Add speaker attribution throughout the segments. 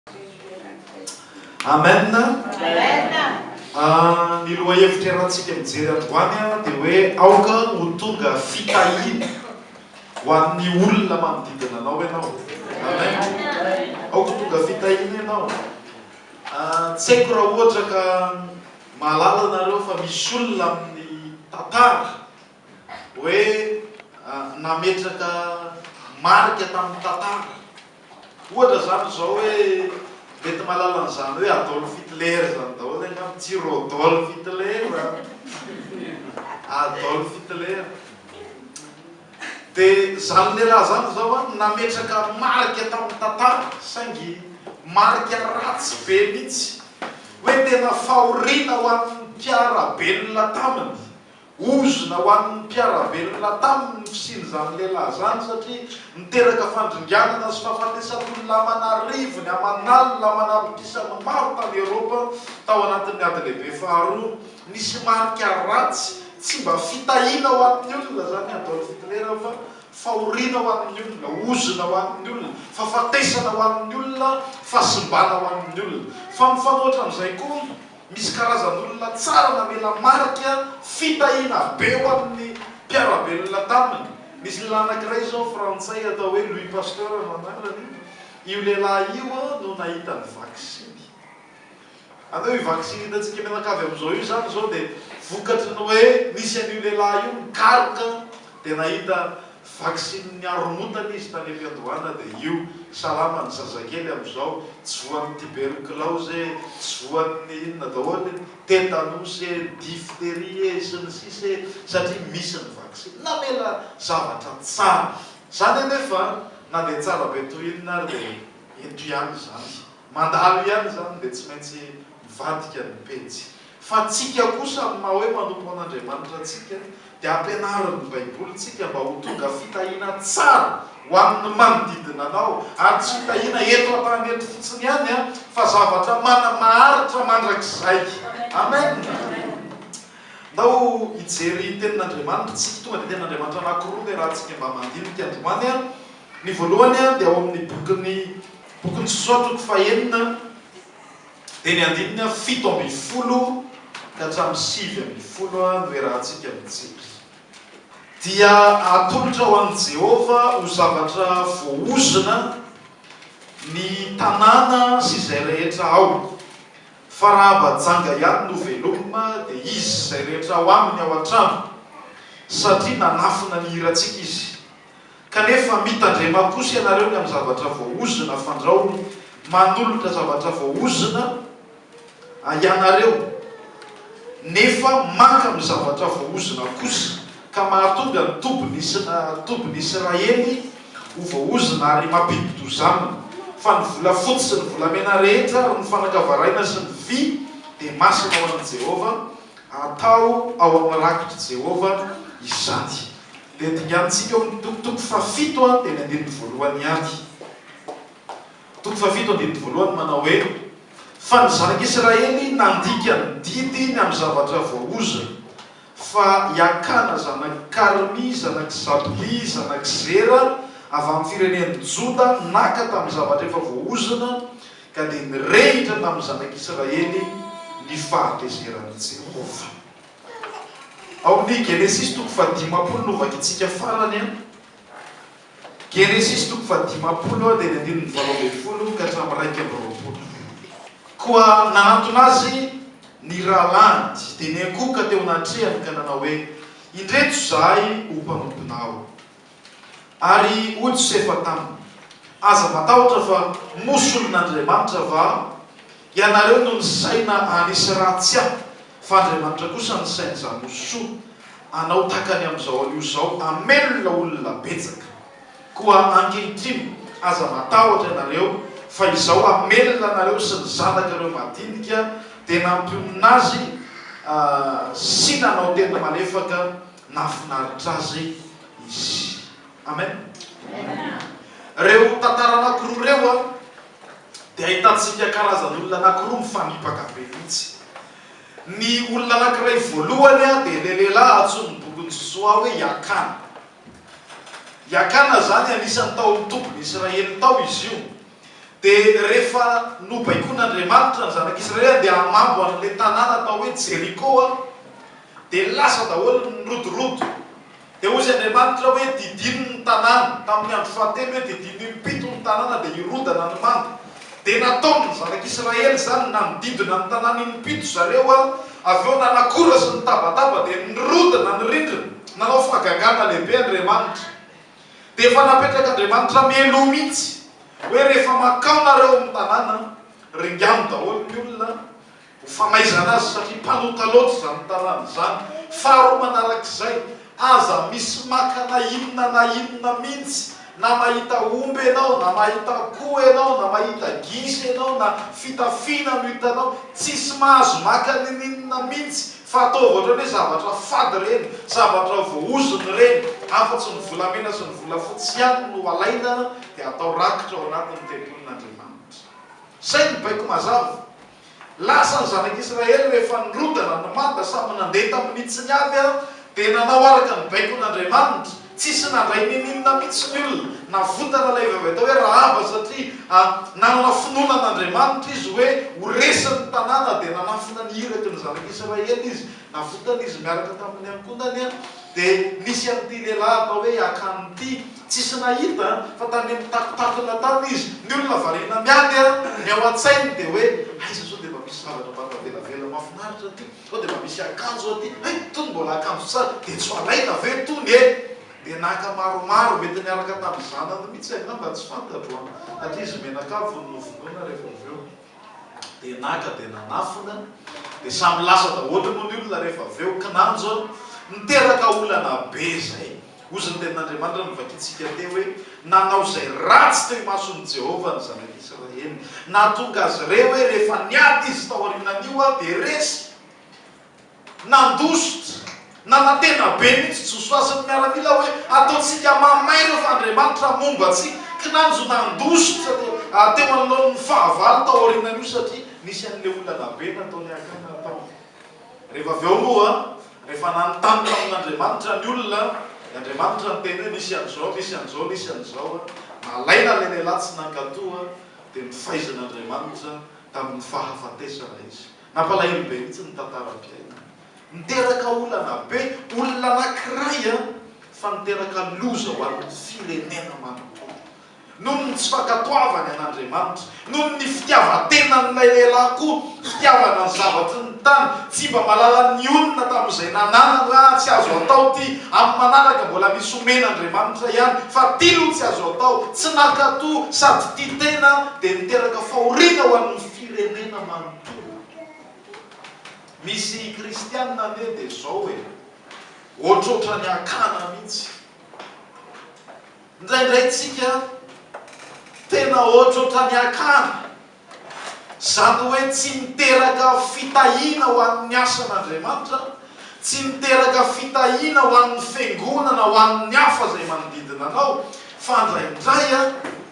Speaker 1: Amen. Ny lohahevitra iarahantsika mijery androany dia hoe aoka ho tonga fitahiana ho an'ny olona manodidina anao ianao. Amen. Aoka ho tonga fitahiana ianao. Tsy haiko raha ohatra ka mahalala nareo fa misy olona amin'ny tantara hoe nametraka marika tamin'ny tantara. Ohatra izany izao hoe mety mahalala an'izany hoe Adolf Hitler izany daholo angamba, tsy Rodolphe Hitler an! Adolf Hitler. Dia izany lehilahy izany izao an, nametraka marika tamin'ny tantara, saingy marika ratsy be mihitsy, hoe tena fahoriana ho an'ny mpiara-belona taminy. Ozona ho an'ny mpiara-belona taminy ny fisian'izany lehilahy izany satria niteraka fandringanana sy fahafatesan'olona aman'arivony, aman'alina, aman'apitrisany maro tany Eoropa tao anatin'ny Ady Lehibe Faharoa. Nisy marika ratsy, tsy mba fitahiana ho an'ny olona izany Adolf Hitler fa fahoriana ho an'ny olona, ozona ho an'ny olona, fahafatesana ho an'ny olona, fahasimbana ho an'ny olona. Fa mifanohitra amin'izay koa, Misy karazan'olona tsara namela marika fitahiana be ho an'ny mpiara-belona taminy. Nisy lehilahy anankiray izao frantsay atao hoe Louis Pasteur no anarany. Io lehilahy io no nahita ny vaksiny. Anao io vaksiny hitantsika mianakavy amin'izao io izany izao dia vokatry ny hoe nisy an'io lehilahy io nikaroka dia nahita Vaksinin'ny haromotana izy tany am-piandohana dia io, salama ny zazakely amin'izao, tsy voan'ny tiberkilaozy e, tsy voan'ny inona daholo e, tetanosy e, difteria e, sy ny sisa e, satria misy ny vaksiny. Namela zavatra tsara. Izany anefa na dia tsara be toy inona ary dia ento ihany izany. Mandalo ihany izany dia tsy maintsy mivadika ny pejy. Fa tsika kosa amin'ny maha hoe manompo an'Andriamanitra antsika dia ampianarin'ny Baiboly tsika mba ho tonga fitahiana tsara ho an'ny manodidina anao ary tsy fitahiana eto an-tany eto fotsiny ihany fa zavatra mana maharitra mandrakizay. Amen! Ndao hijery tenin'Andriamanitra tsika, tonga dia tenin'Andriamanitra anankiroa no iarahantsika mba mandinika androany. Ny voalohany dia ao amin'ny bokin'ny bokin'i Josoa toko fahenina. Dia ny andininy 17 ka hatramin'ny 19 no iarahantsika mijery. Dia atolotra ho an'i Jehovah ho zavatra voaozona ny tanàna sy izay rehetra ao. Fa raha abajanga ihany no velomina, dia izy sy izay rehetra ao aminy ao an-trano, satria nanafina ny hirantsika izy. Kanefa mitandrema kosa ianareo ny amin'ny zavatra voaozona, fandrao manolotra zavatra voaozona ianareo, nefa maka amin'ny zavatra voaozona kosa, ka mahatonga ny tobin'ny Israely ho voaozona ary mampidi-doza aminy. Fa ny volafotsy sy ny volamena rehetra ary ny fanaka varahina sy ny vy dia masina ho an'i Jehovah, atao ao amin'ny rakitr'i Jehovah izany. Dia dinganintsika eo amin'ny toko toko fahafito dia ny andininy voalohany ihany. Toko fahafito andininy voalohany manao hoe, Fa ny zanak'Israely nandika ny didy ny amin'ny zavatra voaozona, fa i Akana zanak'i Karmy, zanak'i Zably, zanak'i Zera, avy amin'ny firenen'i Joda, naka tamin'ny zavatra efa voaozona, ka dia nirehitra tamin'ny zanak'Israely ny fahatezeran'i Jehovah. Ao amin'ny Genesisy toko fahadimampolo no vakintsika farany an. Genesisy toko fahadimampolo dia ny andininy 18 ka hatramin'ny 21. Koa nanantona azy ny rahalahiny dia niankohoka teo anatrehany ka nanao hoe, Indreto izahay ho mpanomponao. Ary hoy Josefa taminy, Aza matahotra fa moa solon'Andriamanitra va ianareo no nisaina hanisy ratsy ahy, fa Andriamanitra kosa nisaina izany ho soa anao tahaka ny amin'izao anio izao hamelona olona betsaka. Koa ankehitriny aza matahotra ianareo, fa izao hamelona anareo sy ny zanakareo madinika. Dia nampionona azy sy nanao teny malefaka nahafinaritra azy izy. Amen. Ireo tantara anankiroa ireo dia ahitantsika karazan'olona anankiroa mifanipaka be mihitsy. Ny olona anankiray voalohany dia ilay lehilahy antsoin'ny bokin'i Josoa hoe i Akana. I Akana izany anisan'ny tao amin'ny tobin'i Israely tao izy io. Dia rehefa nobaikoin'Andriamanitra ny zanak'Israely handeha hamabo an'ilay tanàna atao hoe Jeriko, dia lasa daholo ny nirodorodo. Dia hozy Andriamanitra hoe, Didino ny tanàna. Tamin'ny andro fahatelo hoe, Didino impito ny tanàna, dia hirodana ny manda. Dia nataon'ny zanak'Israely izany, nanodidina ny tanàna impito zareo, avy eo nanakora sy nitabataba, dia nirodana ny rindrina. Nanao fahagagana lehibe Andriamanitra. Dia efa napetrak'Andriamanitra mialoha mihitsy hoe rehefa mankao nareo amin'ny tanàna, ringano daholo ny olona ho famaizana azy satria mpanota loatra izany tanàna izany. Faharoa manarak'izay, aza misy maka na inona na inona mihitsy, na mahita omby ianao, na mahita akoho ianao, na mahita gisa ianao, na fitafiana no hitanao, tsisy mahazo maka ninininona mihitsy. Fa ataovy ohatran'ny hoe zavatra fady ireny, zavatra voaozona ireny, afa-tsy ny volamena sy ny volafotsy ihany no alaina dia atao rakitra ao anatin'ny tempolin'Andriamanitra. Izay ny baiko mazava. Lasa ny zanak'Israely rehefa nirodana ny manda, samy nandeha tamin'ny hitsiny avy, dia nanao araka ny baikon'Andriamanitra. Tsisy nandray n'inon'inona mihitsy ny olona. Navotana ilay vehivavy atao hoe Rahaba satria nanana finoana an'Andriamanitra izy hoe ho resy ny tanàna dia nanafina ny iraky ny zanak'Israely izy. Navotana izy miaraka tamin'ny ankohonany dia nisy an'ity lehilahy atao hoe Akana ity. Tsisy nahita fa tany amin'ny takotakona tany izy. Ny olona variana miady, ny ao an-tsainy dia hoe aiza sao dia mba misy zavatra mba tavelavela mahafinaritra aty. Sao dia mba misy akanjo aty? Hay, tony mbola akanjo tsara, dia tsy ho alaina ve tony e? Dia naka maromaro, mety niaraka tamin'ny zanany mihitsy angamba, tsy fantatro an! Satria izy mianakavy no novonoina rehefa avy eo. Dia naka dia nanafina, dia samy lasa daholo moa ny olona rehefa avy eo, kinanjo niteraka olana be izay. Hozy ny tenin'Andriamanitra novakintsika teo hoe, Nanao izay ratsy teo imason'i Jehovah ny zanak'Israely. Nahatonga azy ireo hoe rehefa niady izy taorianan'io dia resy. Nandositra. Nanantena be mihitsy Josoa sy ny miaramila hoe ataontsika mamay ireo fa Andriamanitra momba antsika. Kinanjo nandositra teo anoloan'ny fahavalo taorianan'io satria nisy an'ilay olana be nataon'i Akana tao. Rehefa avy eo moa, rehefa nanontany tamin'Andriamanitra ny olona, dia Andriamanitra niteny hoe nisy an'izao, nisy an'izao, nisy an'izao. Nalaina ilay lehilahy tsy nankatò, dia nofaizin'Andriamanitra tamin'ny fahafatesana izy. Nampalahelo be mihitsy ny tantaram-piainany. Niteraka olana be, olona anankiray fa niteraka loza ho an'ny firenena manontolo. Noho ny tsy fankatoavany an'Andriamanitra, noho ny fitiavan-tenan'ilay lehilahy koa, fitiavana ny zavatry ny tany, tsy mba mahalala nionona tamin'izay nananany hoe ah tsy azo atao ity, amin'ny manaraka mbola misy omen'Andriamanitra ihany, fa ity aloha tsy azo atao, tsy nankatò sady tia tena dia niteraka fahoriana ho an'ny firenena manontolo. Misy kristianina anie dia izao e, ohatrohatran'ny akana mihitsy. Indraindray tsika tena ohatrohatran'ny akana, izany hoe tsy miteraka fitahiana ho an'ny asan'Andriamanitra, tsy miteraka fitahiana ho an'ny fiangonana, ho an'ny hafa izay manodidina anao, fa indraindray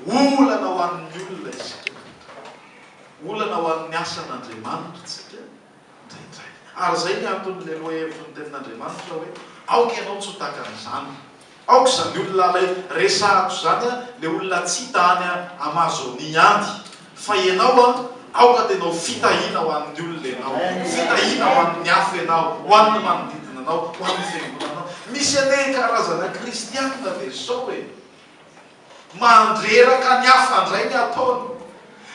Speaker 1: olana ho an'ny olona isika. Olana ho an'ny asan'Andriamanitra tsika. Indraindray. Ary izay ny anton'ilay lohahevitry ny Tenin'Andriamanitra hoe, Aoka ianao tsy ho tahaka an'izany. Aoka izany olona ilay resahako izany, ilay olona tsy hita any Amazonia any. Fa ianao, aoka tena ho fitahiana ho an'ny olona ianao. Fitahiana ho an'ny hafa ianao, ho an'ny manodidina anao, ho an'ny fiangonanao. Misy anie karazana kristiana dia izao e. Mandreraka ny hafa indray ny ataony.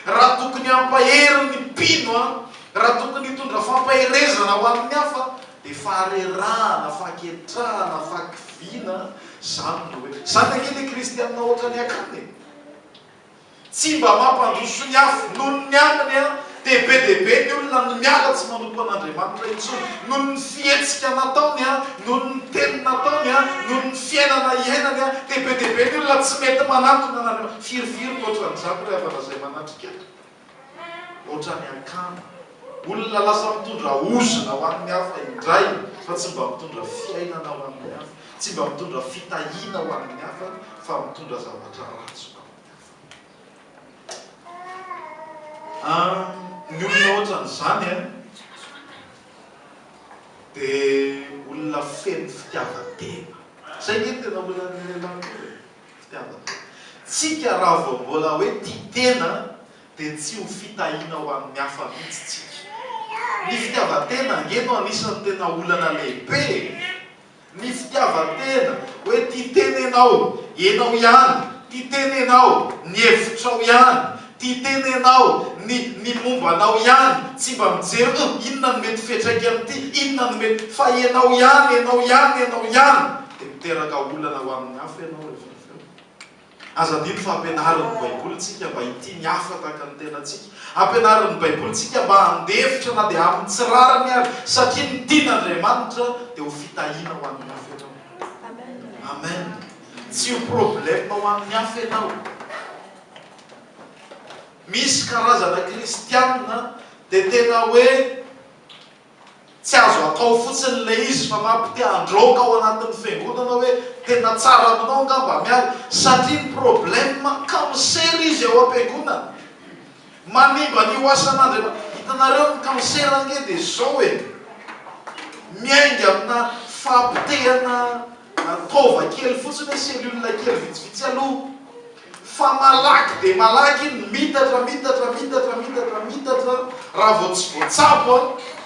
Speaker 1: Raha tokony hampahery ny mpino, raha tokony hitondra fampaherezana ho an'ny hafa, dia faharerahana, fahaketrahana, fahakiviana, izany no hoe. Izany ange ilay kristianina ohatran'ny akany e! Tsy mba mampandroso ny hafa. Noho ny aminy dia be dia be ny olona no miala tsy manompo an'Andriamanitra intsony. Noho ny fihetsika nataony, noho ny teny nataony, noho ny fiainana iainany dia be dia be ny olona tsy mety manantona an'Andriamanitra. Firifiry ny ohatran'izany ry havana izay manatrika eto? Ohatran'ny akama. Olona lasa mitondra ozona ho an'ny hafa indray fa tsy mba mitondra fiainana ho an'ny hafa, tsy mba mitondra fitahiana ho an'ny hafa fa mitondra zavatra ratsy ho an'ny hafa. Ny olona ohatran'izany dia olona feno fitiavan-tena. Izay ange no tena olan'ny lehilahy koa e, fitiavan-tena. Tsika raha vao mbola hoe tia tena. Dia tsy ho fitahiana ho an'ny hafa mihitsy tsika. Ny fitiavan-tena ange no anisan'ny tena olana lehibe e! Ny fitiavan-tena, hoe tia tena ianao, ianao ihany, tia tena ianao, ny hevitrao ihany, tia tena ianao, ny ny momba anao ihany, tsy mba mijery hoe inona no mety fiantraikan'ity, inona no mety, fa ianao ihany, ianao ihany, ianao ihany, dia miteraka olana ho an'ny hafa ianao rehefa avy eo. Aza adino fa ampianarin'ny Baiboly tsika mba hitia ny hafa tahaka ny tenantsika. Ampianarin'ny Baiboly tsika mba handefitra na dia amin'ny tsy rariny ary, satria ny tian'Andriamanitra dia ho fitahiana ho an'ny hafa ianao. Amen. Tsy ho problème ho an'ny hafa ianao. Misy karazana kristianina dia tena hoe Tsy azo atao fotsiny ilay izy fa mampite handroaka ao anatin'ny fiangonana hoe tena tsara aminao angamba miala satria ny problème cancer izy ao am-piangonana manimba an'io asan'Andriamanitra hitanareo ny cancer ange dia izao e miainga amina fahapotehana taova kely fotsiny hoe cellule kely vitsivitsy aloha Fa malaky dia malaky iny, mitatra, mitatra, mitatra, mitatra, mitatra, raha vao tsy voatsabo an,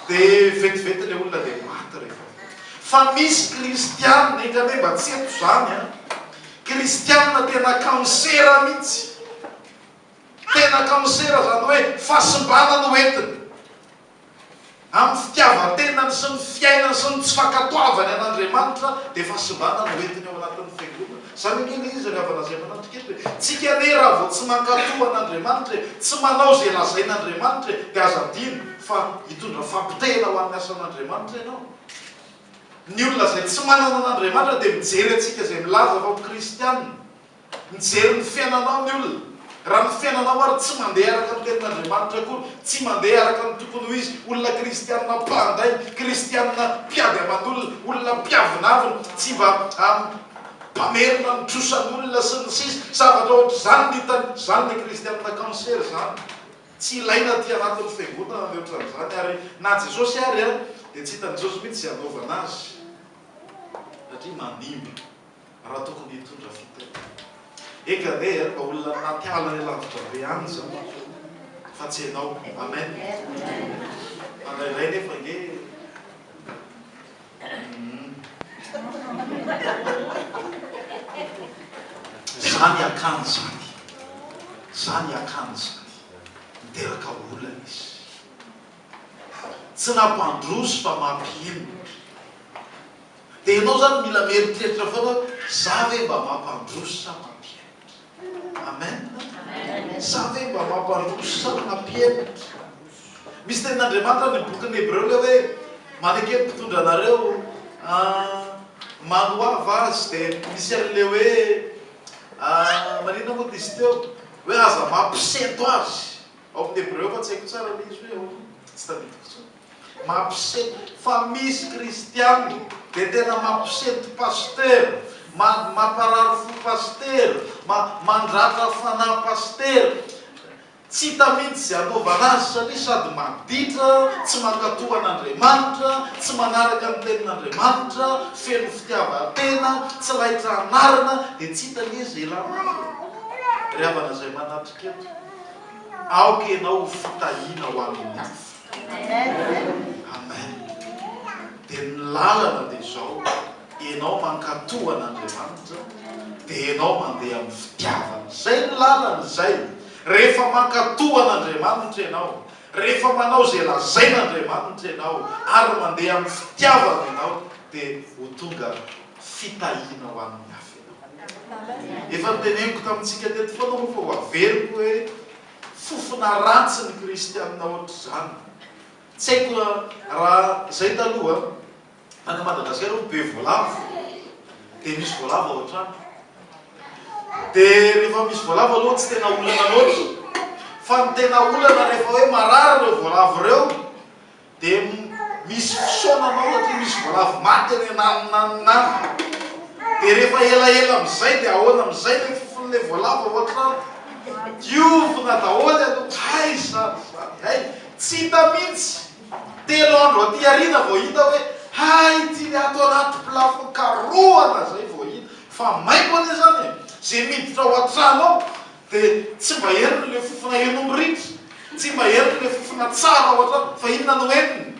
Speaker 1: dia vetivety ilay olona dia maty rehefa avy eo. Fa misy kristianina, enga anie mba tsy eto izany an, kristianina tena kansera mihitsy, tena kansera izany hoe fahasimbana no entiny. Amin'ny fitiavan-tenany sy ny fiainany sy ny tsy fankatoavany an'Andriamanitra dia fahasimbana no entiny ao anatin'ny fiangonana. Izany ange ilay izy ry havana izay manatrika eto e. Tsika anie raha vao tsy mankatoa an'Andriamanitra e, tsy manao izay lazain'Andriamanitra e, dia aza adino fa hitondra fampitehana ho an'ny asan'Andriamanitra ianao. Ny olona izay tsy manana an'Andriamanitra dia mijery antsika izay milaza fa ho kristianina. Mijery ny fiainanao ny olona. Raha ny fiainanao ary tsy mandeha araka ny tenin'Andriamanitra akory, tsy mandeha araka ny tokony ho izy, olona kristianina mpandainga, kristianina mpiady aman'olona, olona mpiavonavona, tsy mba mpamerina ny trosan'olona sy ny sisa, zavatra ohatr'izany ny hitany, izany ilay kristianina cancer izany. Tsy ilaina aty anatin'ny fiangonana ny ohatran'izany ary na Jesosy ary dia tsy hitan'i Jesosy mihitsy izay hanaovana azy satria manimba. raha tokony hitondra fiteny. Eka ve eh, mba olona anaty ala any lavitra be any zany fa tsy enao. Amen. Fa indraindray nefa ange hum. Zany akany zany. Zany akany zany. Miteraka olana izy. Tsy nampandroso fa mampihemotra. Dia ianao izany mila mieritreritra foana hoe, za ve mba mampandroso sa mampihemotra? Amen. Za ve mba mampandroso sa mampihemotra? Misy tenin'Andriamanitra any amin'ny bokin'ny Hebreo ilay hoe maneke ny mpitondra anareo, manoava azy, dia misy an'ilay hoe maninona moa izy teo? Hoe aza mampisento azy. Ao amin'ny Hebreo fa tsy haiko tsara ilay izy hoe ahoana, tsy tadidiko intsony. Mampisento fa misy kristianina dia tena mampisento pasitera, mamparary fo pasitera, mandratra fanahy pasitera, tsy hita mihitsy izay anaovana azy satria sady maditra, tsy mankatò an'Andriamanitra, tsy manaraka ny tenin'Andriamanitra, feno fitiavan-tena, tsy laitra anarina, dia tsy hita anie izay ilana azy e! Ry havana izay manatrika eto, aoka ianao ho fitahiana ho an'ny hafa. Amen. Dia ny lalana dia izao, ianao mankatò an'Andriamanitra, dia ianao mandeha amin'ny fitiavana. Izay ny lalana izay. Rehefa mankatò an'Andriamanitra ianao, rehefa manao izay lazain'Andriamanitra ianao, ary mandeha amin'ny fitiavana ianao, dia ho tonga fitahiana ho an'ny hafa ianao. Efa noteneniko tamintsika teto foana moa fa ho averiko hoe, Fofona ratsy ny kristianina ohatr'izany. Tsy haiko raha izay taloha, tany Madagasikara hono be voalavo, dia misy voalavo ao an-trano. Dia rehefa misy voalavo aloha tsy tena olana loatra, fa ny tena olana rehefa hoe marary ireo voalavo ireo, Dia misy fisaonana ao satria misy voalavo maty any ananona any any. Dia rehefa elaela amin'izay dia ahoana amin'izay ilay fofon'ilay voalavo ao an-trano? Diovina daholo aloha. Hay izany izany, hay! Tsy hita mihitsy. Telo andro aty aoriana vao hita hoe hay ity ilay ato anaty plafond karohana izay vao hita. Fa maimbo anie izany e! Izay miditra ao an-trano ao. Dia tsy mba henony ilay fofona heno mirindra, tsy mba henony ilay fofona tsara ao an-trano, fa inona no henony?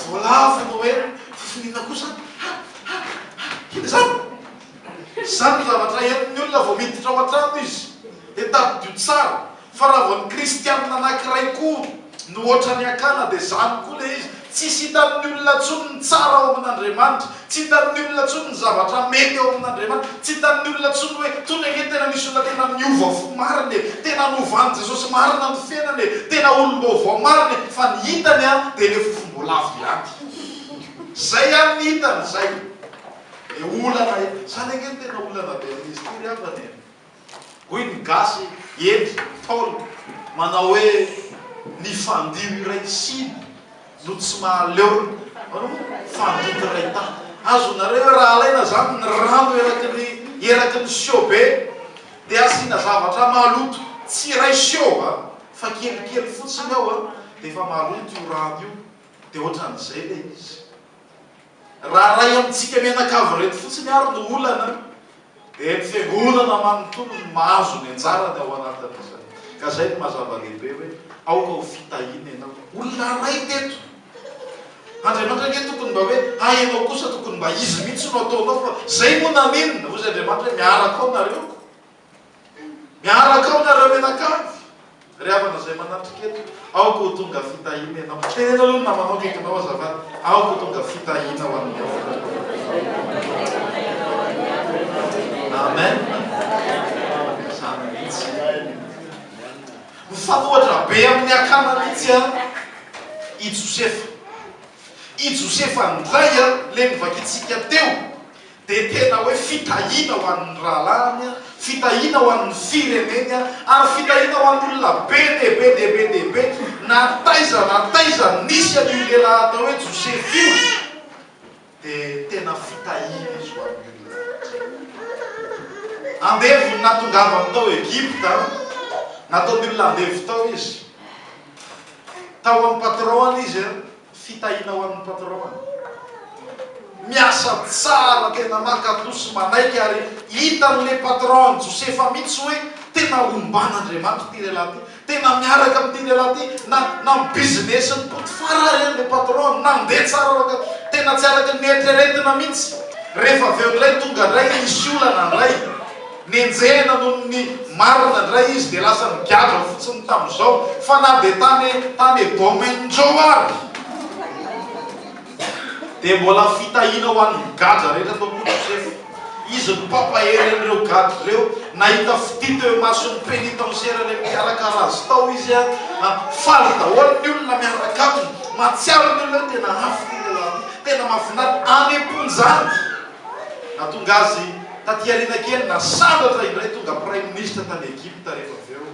Speaker 1: Voalavo no henony. Fofona inona koa izany? Ha! Ha! Ha! Inona izany? Izany no zavatra henon'ny olona vao miditra ao an-trano izy. Dia tadidio tsara fa raha vao ny kristianina anankiray koa no ohatran'i Akana dia izany koa ilay izy. Tsisy hitan'ny olona intsony ny tsara ao amin'Andriamanitra. Tsy hitan'ny olona intsony ny zavatra mety ao amin'Andriamanitra. Tsy hitan'ny olona intsony hoe tony ange tena nisy olona tena niova fo marina e, tena novan'i Jesosy marina ny fiainany e, tena olom-baovao marina e, fa ny hitany an dia ilay fofom-boalavo ihany. Izay ihany ny hitany, izay. Ilay olana e. Izany ange no tena olana be amin'izy ity ry havana e. Hoy ny gasy hendry, ntaolo, manao hoe ny fandio iray siny no tsy mahaleo ny fandoto iray taha. Azonareo hoe raha alaina zany ny rano eraky ny eraky ny sio be dia asiana zavatra maloto, tsy iray sio a, fa kelikely fotsiny ao a, dia efa maloto io rano io, dia ohatran'izay ilay izy. Raha iray amintsika mianakavy ireto fotsiny ary no olana dia ny fiangonana manontolo no mahazo ny anjarany ao anatin'izay. Ka izay no maha zava-dehibe hoe aoka ho fitahiana ianao. Olona iray teto. Andriamanitra ange tokony mba hoe hay ianao kosa tokony mba izy mihitsy no ataonao fa izay moa naninona? Hoy Andriamanitra hoe miaraka ao nareo. Miaraka ao nareo mianakavy. Ry havana izay manatrika eto, aoka ho tonga fitahiana ianao. Teneno aloha ny namanao akaikinao azafady, aoka ho tonga fitahiana ho an'ny hafa. Amen. Izany mihitsy. Mifanohatra be amin'ny akana mihitsy an i Josefa. I Josefa indray an, le novakintsika teo, Dia tena hoe fitahiana ho an'ny rahalahiny, fitahiana ho an'ny fireneny, ary fitahiana ho an'ny olona be dia be dia be dia be, na taiza na taiza nisy an'io lehilahy atao hoe Josefa io, dia tena fitahiana izy ho an'ny olona rehetra. Andevo no nahatongavany tao Egypta, nataon'ny olona andevo tao izy. Tao amin'ny patron-ny izy. Fitahiana ho an'ny patron-ny. Miasa tsara, tena mankatò sy manaiky ary hitan'ilay patron-n'i Josefa mihitsy hoe tena omban'Andriamanitra ity lehilahy ity, tena miaraka amin'ity lehilahy ity, na na ny business-n'i Potifara ary ilay patron-ny nandeha tsara araka, tena tsy araka ny neritreretina mihitsy. Rehefa avy eo indray tonga indray nisy olana indray. Nenjehina noho ny marina indray izy dia lasa nigadra fotsiny tamin'izao fa na dia tany tany Edom-Enjo ary dia mbola fitahiana ho an'ny gadra rehetra tao koa Josefa. Izy no mpampahery an'ireo gadra ireo. Nahita fitia teo imason'ny pénitentiaire ilay mpikarakara azy tao izy. Faly daholo ny olona miaraka aminy. Mahatsiaro ny olona hoe tena hafa ity lehilahy ity. Tena mahafinaritra. Any am-ponja any. Nahatonga azy taty aoriana kely nasandratra indray tonga praiminisitra tany Egypta rehefa avy eo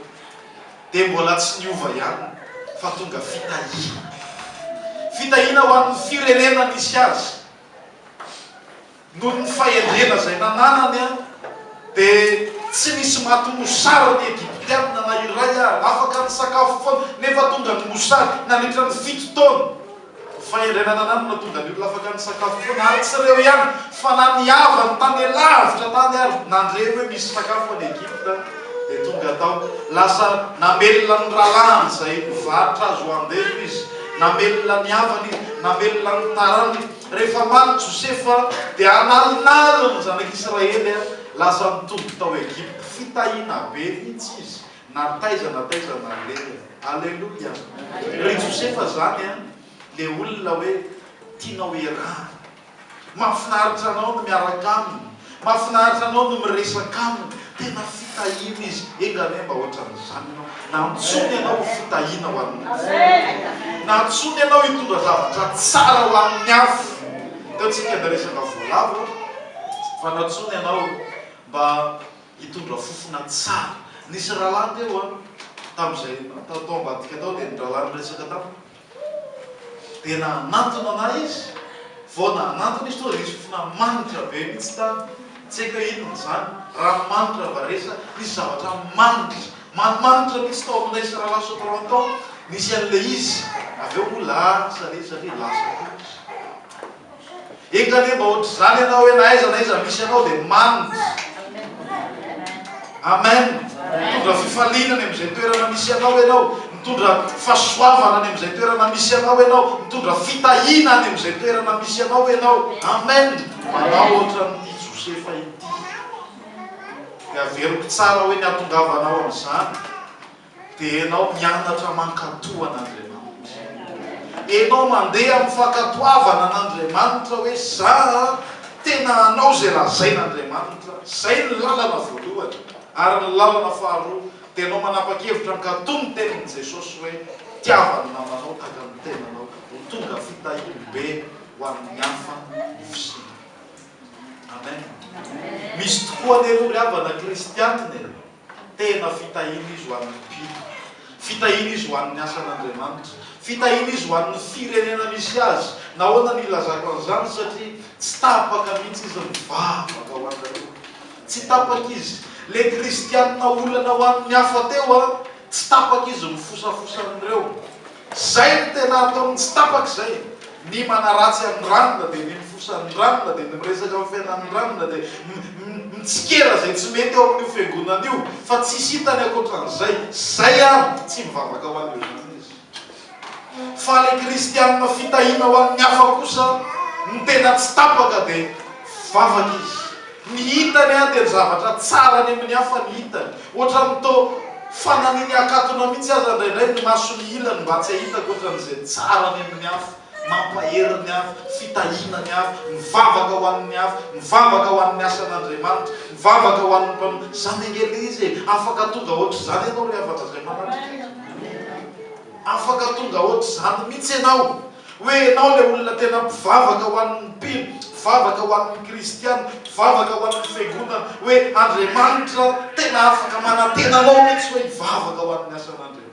Speaker 1: dia mbola tsy niova ihany fa tonga fitahiana. Fitahiana ho an'ny firenena nisy azy. Noho ny fahendrena izay nananany dia tsy nisy maty mosary ny Egyptiana na iray ary. Afaka nisakafo foana nefa tonga ny mosary nandritra ny fito taona. Fahendrena nananana no tonga ny olona afaka nisakafo foana ary tsy ireo ihany fa na ny havany tany lavitra tany ary nandre hoe misy sakafo any Egypta dia tonga tao. Lasa namelona ny rahalahiny izay nivarotra azy ho andevo izy, namelona ny havany izy, namelona ny taranany. Rehefa maty Josefa dia analinaliny ny zanak'Israely lasa nitoby tao Egypta. Fitahiana be mihitsy izy. Na taiza na taiza nalehany. Aleloia! Ry Josefa zany an, le olona hoe tianao iarahana. Mahafinaritra anao ny miaraka aminy, mahafinaritra anao ny miresaka aminy, tena fitahiana izy. Enga anie mba ohatran'izany ianao. Nantsoiny ianao ho fitahiana ho an'ny hafa. Nantsoiny ianao hitondra zavatra tsara ho an'ny hafa. Teo tsika niresaka voalavo fa nantsoiny ianao mba hitondra fofona tsara. Nisy rahalahy teo an, tamin'izay tao tao ambadika tao dia ny rahalahy niresaka tamiko. Dia nanantona anah izy, vao nanantona izy tonga dia nisy fofona manitra be mihitsy tany. Tsy haiko hoe inona izany, ranomanitra va re sa nisy zavatra manitra, manimanitra mihitsy tao amin'ilay rahalahy Sotran tao, nisy an'ilay izy. Avy eo moa lasa ilay izy satria lasa koa izy. Enga anie mba ohatr'izany ianao hoe na aiza na aiza misy anao dia manitra. Amen. Mitondra fifaliana any amin'izay toerana misy anao ianao. Mitondra fahasoavana any amin'izay toerana misy anao ianao. Mitondra fitahiana any amin'izay toerana misy anao ianao. Amen. Manao ohatran'ity Josefa ity. Dia averiko tsara hoe ny hahatongavanao amin'izany dia ianao mianatra mankatò an'Andriamanitra. Ianao mandeha amin'ny fankatoavana an'Andriamanitra hoe za tena hanao izay lazain'Andriamanitra. Izay ny lalana voalohany. Ary ny lalana faharoa dia ianao manapa-kevitra hankatò ny tenin'i Jesosy hoe tiava ny namanao tahaka ny tenanao. Ho tonga fitahiam-be ho an'ny hafa ny fisianao. Amen. Misy tokoa anie aloha ry havana kristianina e! Tena fitahiana izy ho an'ny mpino. Fitahiana izy ho an'ny asan'Andriamanitra. Fitahiana izy ho an'ny firenena misy azy. Nahoana no ilazako an'izany? Satria tsy tapaka mihitsy izy mivavaka ho anareo. Tsy tapaka izy. Le kristianina olana ho an'ny hafa teo an, tsy tapaka izy mifosafosa an'ireo. Zay no tena ataony tsy tapaka izay, ny manaratsy an'i ranona dia ny mifosa an'i ranona dia ny miresaka amin'ny fiainan'i ranona dia mitsikera izay tsy mety ao amin'io fiangonana io fa tsisy hitany ankoatran'izay, zay ary tsy mivavaka ho an'io zany izy. Fa le kristianina fitahiana ho an'ny hafa kosa no tena tsy tapaka dia mivavaka izy. Ny hitany an dia ny zavatra tsara any amin'ny hafa ny hitany. Ohatran'ny toa fananiny akatona mihitsy aza indraindray ny masony ilany mba tsy hahita ankoatran'izay tsara any amin'ny hafa, mampahery ny hafa, fitahiana ny hafa, mivavaka ho an'ny hafa, mivavaka ho an'ny asan'Andriamanitra, mivavaka ho an'ny mpanompo. Izany ange ilay izy e! Afaka tonga ohatr'izany ianao ry havana izay manatrika eto. Afaka tonga ohatr'izany mihitsy ianao. Hoe ianao ilay olona tena mpivavaka ho an'ny mpino, mpivavaka ho an'ny kristiana, mpivavaka ho an'ny fiangonana, hoe Andriamanitra tena afaka manantena anao mihitsy hoe hivavaka ho an'ny asan'Andriamanitra.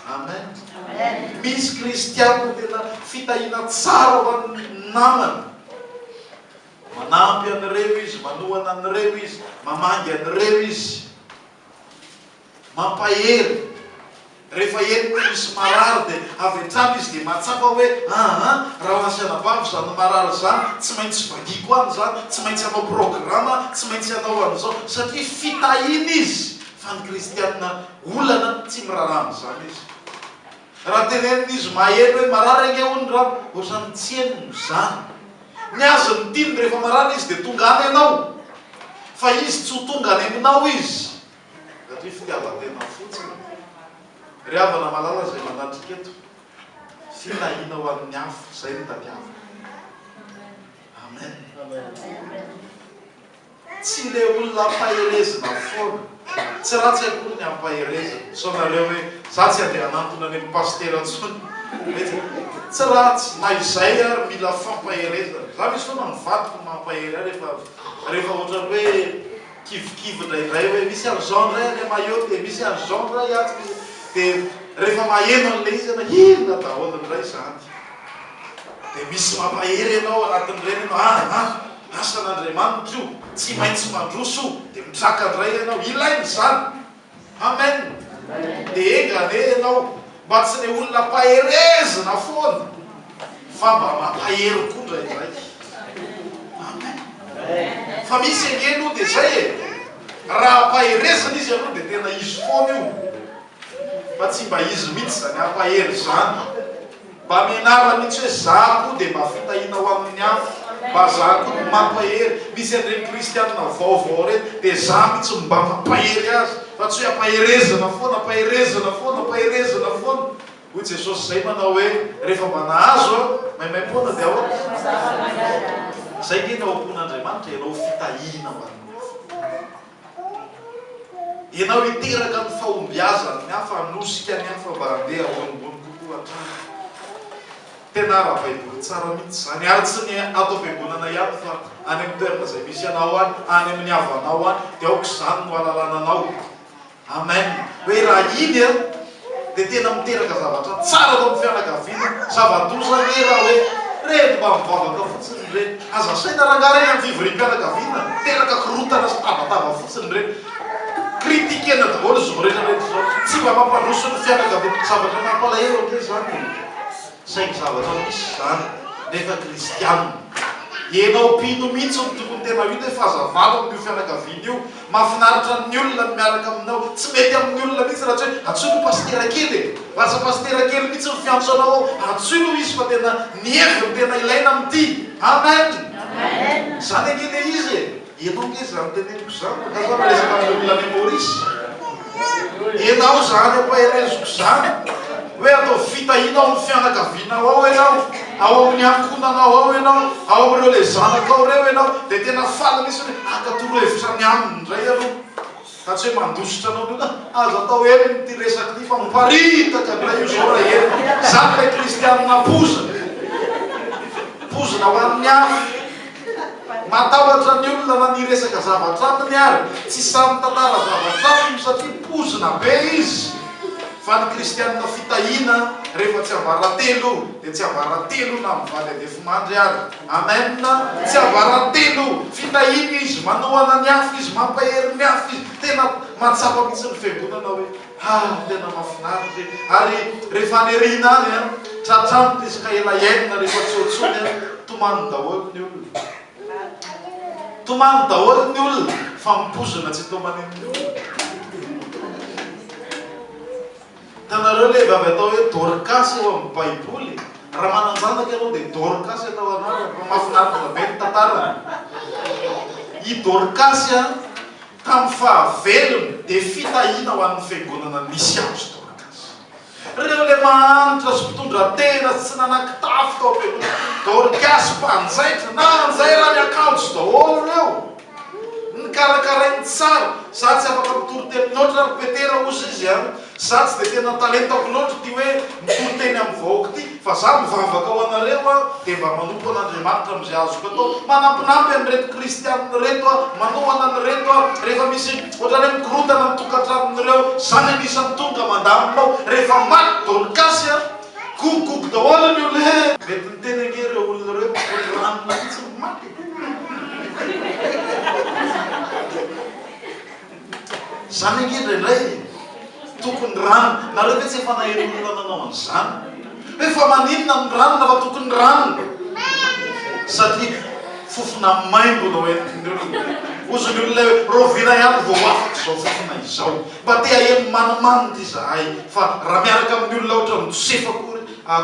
Speaker 1: Amen. Misy kristiana tena fitahiana tsara ho an'ny namany. Manampy an'ireo izy, manohana an'ireo izy, mamangy an'ireo izy. Mampahery. Rehefa heno hoe misy marary dia avy hatrany izy dia mahatsapa hoe aa rahalahy sy anabavy izany marary izany, tsy maintsy vakiako any izany, tsy maintsy hanao programa, tsy maintsy hanao an'izao, satria fitahiana izy fa ny kristiana olana tsy miraharaha an'izany izy. Raha tenenina izy maheno hoe marary ange hono ra, ohatran'ny tsy henony izany. Ny azy ny tiany rehefa marary izy dia tonga any ianao, fa izy tsy ho tonga any aminao izy. Satria fitiavan-tena fotsiny. Ry havana malala izay manatrika eto, fitahiana ho an'ny hafa, izay no tadiavina. Amen. Tsy ilay olona ampaherezina foana. Tsy ratsy akory ny ampaherezina. Sao nareo hoe, za tsy handeha hanantona any amin'ny pasitera intsony. Tsy ratsy, na izay ary mila fampaherezana. Za misy fotoana ny vadiko no mampahery ahy rehefa rehefa ohatran'ny hoe kivikivy indraindray hoe misy an'izao indray any Mayotte e, misy an'izao indray atsy, misy, dia rehefa maheno an'ilay izy ianao, inona daholo indray izany? Dia misy mampahery ianao anatin'ireny ianao, ah ah, asan'Andriamanitra io, tsy maintsy mandroso io, dia mitraka indray ianao, ilaina izany. Amen! Dia enga anie ianao mba tsy ilay olona ampaherezina foana fa mba mampahery koa indraindray. Amen! Fa misy ange aloha dia izay e! Raha ampaherezina izy aloha dia tena izy foana io. Fa tsy mba izy mihitsy izany hampahery izany. Mba mianara mihitsy hoe za koa dia mba fitahiana ho amin'ny hafa, mba za koa no mampahery, misy an'ireny kristianina vaovao ireny dia za mihitsy no mba mampahery azy fa tsy hoe ampaherezana foana, ampaherezana foana, ampaherezana foana. Hoy Jesosy izay manao hoe rehefa mba nahazo aho, maimaimpoana dia ahoana? Izay nge ny ao am-pon'Andriamanitra, ianao ho fitahiana ho an'ny hafa. Ianao hiteraka ny fahombiazan'ny hafa, hanosika ny hafa mba handeha ho ambony kokoa hatrany. Tena ara-baiboly tsara mihitsy izany, ary tsy ny ato am-piangonana ihany fa any amin'ny toerana izay misy anao any, any amin'ny havanao any, dia aoka izany no hahalalana anao. Amen! Hoe raha iny an, dia tena miteraka zavatra tsara ato amin'ny fianakaviana, zava-doza anie raha hoe reny mba mivavaka fotsiny ireny, aza asaina rangahy reny amin'ny fivoriam-pianakaviana, miteraka korontana sy tabataba fotsiny ireny, critiquena daholo izao rehetra rehetra izao, tsy mba mampandroso ny fianakaviana, zavatra mampalahelo ange izany e! Saingy zavatra misy izany, nefa kristianina. Ianao mpino mihitsy no tokony. tena hita hoe fahazavana ao amin'io fianakaviana io. Mahafinaritra ny olona ny miaraka aminao. Tsy mety amin'ny olona mihitsy raha tsy hoe antsoy aloha pasitera kely e! Lasa pasitera kely mihitsy ny fiantso anao ao. Antsoy aloha izy fa tena ny heviny tena ilaina amin'ity. Amen! Izany ange ilay izy e! Ianao ange izany teneniko izany fa za miresaka amin'ny olona any Maurice. Ianao izany ampahereziko izany hoe ataovy fitahiana ao amin'ny fianakavianao ao ianao, ao amin'ny ankohonanao ao ianao, ao amin'ireo ilay zanakao ireo ianao, dia tena faly mihitsy hoe haka torohevitra ny aminy indray aloha. Fa tsy hoe mandositra anao ny olona, aza atao henony ity resaka ity fa miparitaka indray io izao raha henony. Izany ilay kristianina pozina. Pozina ho an'ny hafa. Matahotra ny olona na ny hiresaka zavatra aminy ary. Tsy sahy mitantara zavatra aminy satria pozina be izy. Fa ny kristianina fitahiana rehefa tsiambaratelo dia tsiambaratelo na mivady andefimandry ary. Amen! Tsiambaratelo! Fitahiana izy, manohana ny hafa izy, mampahery ny hafa izy. Tena mahatsapa mihitsy ny fiangonana hoe ah tena mahafinaritra e! Ary rehefa any aoriana any an, tratran'ny izy ka ela enina rehefa tsy eo intsony an, tomany daholo ny olona. Tomany daholo ny olona fa mipozona tsy tomanin'ny olona. Hitanareo ilay vavy atao hoe Dorkasy ao amin'ny Baiboly? Raha manan-janaka ianao dia Dorkasy atao anarany fa mahafinaritra be ny tantarany. I Dorkasy tamin'ny fahavelony dia fitahiana ho an'ny fiangonana nisy azy Dorkasy. Ireo ilay mahantra sy mpitondra tena sy tsy nanan-kitafy tao am-piangonana, Dorkasy mpanjaitra, nanjaira ny akanjo daholo ireo. Nokarakarainy tsara. Za tsy afaka mitory teny loatra ry Petera hozy izy an! Za tsy dia tena talentako loatra ity hoe mitory teny amin'ny vahoaka ity fa za mivavaka ho anareo aho dia mba manompo an'Andriamanitra amin'izay azoko atao. Manampinampy an'ireto kristianina ireto aho, manohana an'ireto aho rehefa misy ohatran'ny hoe mikorontana ny tokantranon'ireo, za ny anisan'ny tonga mandamina ao. Rehefa maty Dorkasy an! Gogogogo daholo ny olona he! Mety niteny ange ireo olona ireo hoe tokony ranona mihitsy no maty e! Izany ange indraindray e! Tokony ranona. Nareo ve tsy efa naheno olona nanao an'izany? Hoe fa maninona no ranona fa tokony ranona? Satria fofona maimbo no entin'ny olona. Hozy ny olona hoe rahoviana ihany vao ho afaka izao fofona izao? Mba te haheno manimanitra izahay fa raha miaraka amin'ny olona ohatran'i Josefa akory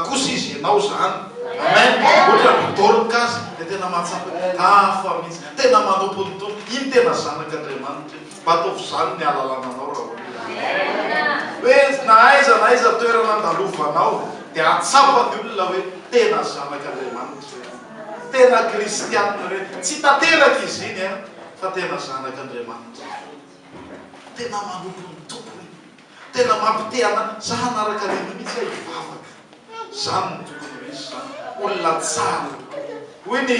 Speaker 1: kosa izy ianao izany. Amen. Ohatran'i Dorcas dia tena mahatsapa hoe hafa mihitsy. Tena manompo ny Tompo. Iny tena zanak'Andriamanitra iny. Mba ataovy izany ny ahalalana anao raha olona. Hoe na aiza na aiza toerana andalovanao dia hahatsapa ny olona hoe tena zanak'Andriamanitra ireny. Tena kristianina ireny. Tsy tanteraka izy iny an, fa tena zanak'Andriamanitra. Tena manompo ny Tompo e! Tena mampite ana, za hanaraka an'iny mihitsy aho hivavaka. Zany no tokony ho izy zany. Olona tsara. Hoy ny